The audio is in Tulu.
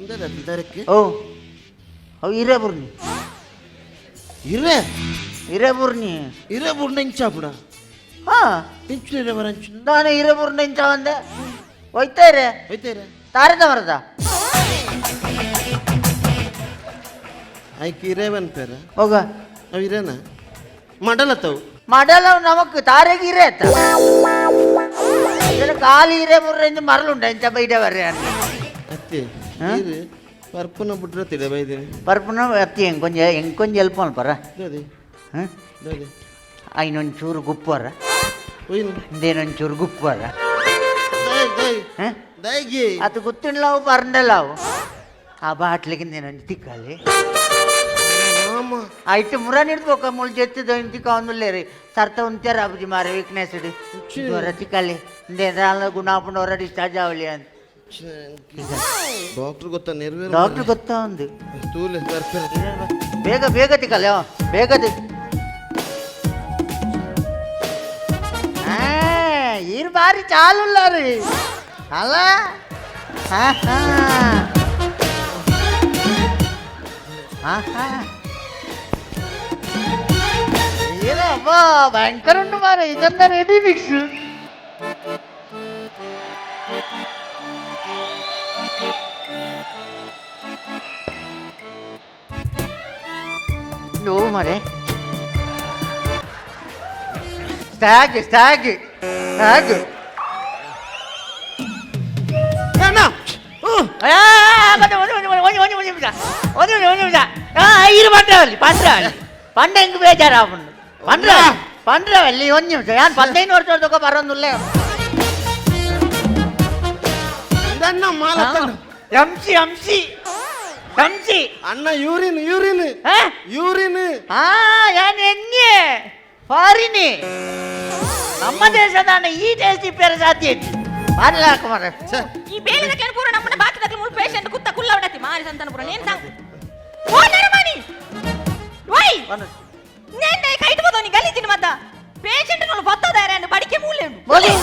ಇಂದರಕ್ಕೆ ಓ ಅವು ಇರೇ ಬುರ್ನಿ. ಇರೇ. ಇರೇ ಬುರ್ನಿ. ಇರೇ ಬುರ್ನ ಇಂಚಾಪುಡ. ಹಾ. ಇಂಚು ಇರೇ ಬರಂಚು. ನಾನು ಇರೇ ಬುರ್ನ ಇಂಚ ಒಂದೆ ಹೋಯ್ತಾ ಇರೇ. ಹೋಯ್ತಾ ಇರೇ. ತಾರದ ಮರದ. ಐಕ್ ಇರೇ ಬನ್ಪೇರ. ಹೋಗ. ಅವು ಇರೇನ ಮಡಲತ್ತವು. ಮಡಲ ನಮಕ್ ತಾರೆಗೆ ಇರೇ ಅತ್ತ ಇದರ ಕಾಲಿ ಇರೇ ಬುರ್ರ ಮರಳುಂಡ ಇಂಚ ಬೈಡೆ ಬರ್ರೆ ಅಂತ. ಅತ್ತೆ. ಹಾ? ಇರು ಪರ್ಪುನ ಬಿಟ್ರೆ ತಿಡೆ ಬೈದೇನೆ. ಪರ್ಪುನ ಅತ್ತಿ ಹೆಂಗ್ ಕೊಂಚ ಹೆಂಗ್ ಕೊಂಚ ಎಲ್ಪ್ ಮಲ್ಪರ. ದಾದೆ? ಹಾಂ. ದಾದೆ? ಐನೊಂಚೂರು ಗುಪ್ಪರ. ಒಯ್ನು. ಇಂದೇನೊಂಚೂರು ಗುಪ್ಪರ. ದೈ ದೈ. ಹಾಂ. ದೈಗೆ. ಅದು ಗೊತ್ತಿಲ್ಲ ಪರಂಡಲಾವು ಆ ಬಾಟ್ಲಿಗೆ ಇಂದೇನೊಂದು ತಿಕ್ಕಾಲಿ. ಮಾಮ. ಐಟ್ ಮುರ ನಿಡ್ಬೋಕ ಮುಳ್ ಜೆತ್ತಿದ ಇಂತಿ ಕಾವೊಂದುಲ್ಲೇರಿ ಸರ್ತ ಉಂತ್ಯಾರ ಅಬುಜಿ ಮಾರೆ ವೀಕ್ನೆಸ್ ಇಡು ಜ್ವರ ತಿಕ್ಕಲಿ ಇಂದೇನ ಗುಣ ಆಪುಂಡು ಹೊರ ಡಿಸ್ಚಾರ್ಜ್ ಆವಲಿ ಅಂತ. ಡಾಕ್ಟರ್ ಗೊತ್ತಾ ನೆರವೇರ. ಡಾಕ್ಟರ್ ಗೊತ್ತಾ ಒಂದು. ತೂಲೆ ಬರ್ಪೇರ. ಬೇಗ ಬೇಗ ತಿಕ್ಕಲ್ಲ ಬೇಗ ತಿಕ್. ಈರ್ ಬಾರಿ ಚಾಲುಲ್ಲಾರಿ ಅಲ್ಲ. ಹಾ ಹಾ ಹಾ ಹಾ. ಏನಪ್ಪ ಭಯಂಕರ ಉಂಟು ಮಾರ ಇದನ್ನ ರೆಡಿ ಮಿಕ್ಸ್ ನೋವು ಮಾರೆ. Stack stack stack. ಅಣ್ಣ ಹ್ಞೂ. ಒಂದು ಒಂದು ನಿಮಿಷ, ಒಂದು ಒಂದು ನಿಮಿಷ. ಇರು ಪಂಡ್ರವಲ್ಲಿ ಪಂಡ್ರವಲ್ಲಿ ಪಂಡ ಹೆಂಗ್ ಬೇಜಾರಾಪುಂಡು ಪಂಡ್ರ ಪಂಡ್ರವಲ್ಲಿ ಒಂದು ನಿಮಿಷ ಯಾನ್ 15 ವರ್ಷ ಬರೋದಿಲ್ಲ. ಇದನ್ನ ಮಾಲ. MC MC MC. ಅಣ್ಣ ಯೂರಿನ್ ಯೂರಿನ್. ಯೂರಿನ್. ಹಾ ಯಾನ್ ಎನ್ಯೆ ಫಾರಿನಿ ನಮ್ಮ ದೇಶದ ಅಣ್ಣ ಈ ಟೇಸ್ಟ್ ಇಪ್ಪೇರ ಸಾಧ್ಯ ಇತ್ತು ಬಾರ್ಲ ಕುಮಾರ. ಈ ಬೇಲಿದ ಪೂರ ನಮ್ಮನ್ನ ಬಾಕಿದ ಮುಳು ಪೇಷಂಟ್ ಕುತ್ತ ಕುಲ್ಲ ಉಡತಿ ಮಾರಿ ಸಂತಾನ ಪೂರ ನೇನ್ ತಂಗ್ ಓ ನರಮಣಿ ಓಯ್ ನೇನ್ ಕೈಟ್ ಬೋದೋನಿ ಗಲೀಜಿನ ಮದ್ದ ಪೇಷಂಟ್ ಗಳು ಬತ್ತದಾರೆ ಅಂದ್ ಬಡಿಕೆ ಮೂಲೆ ಉಂಡು. ಮೊದಲು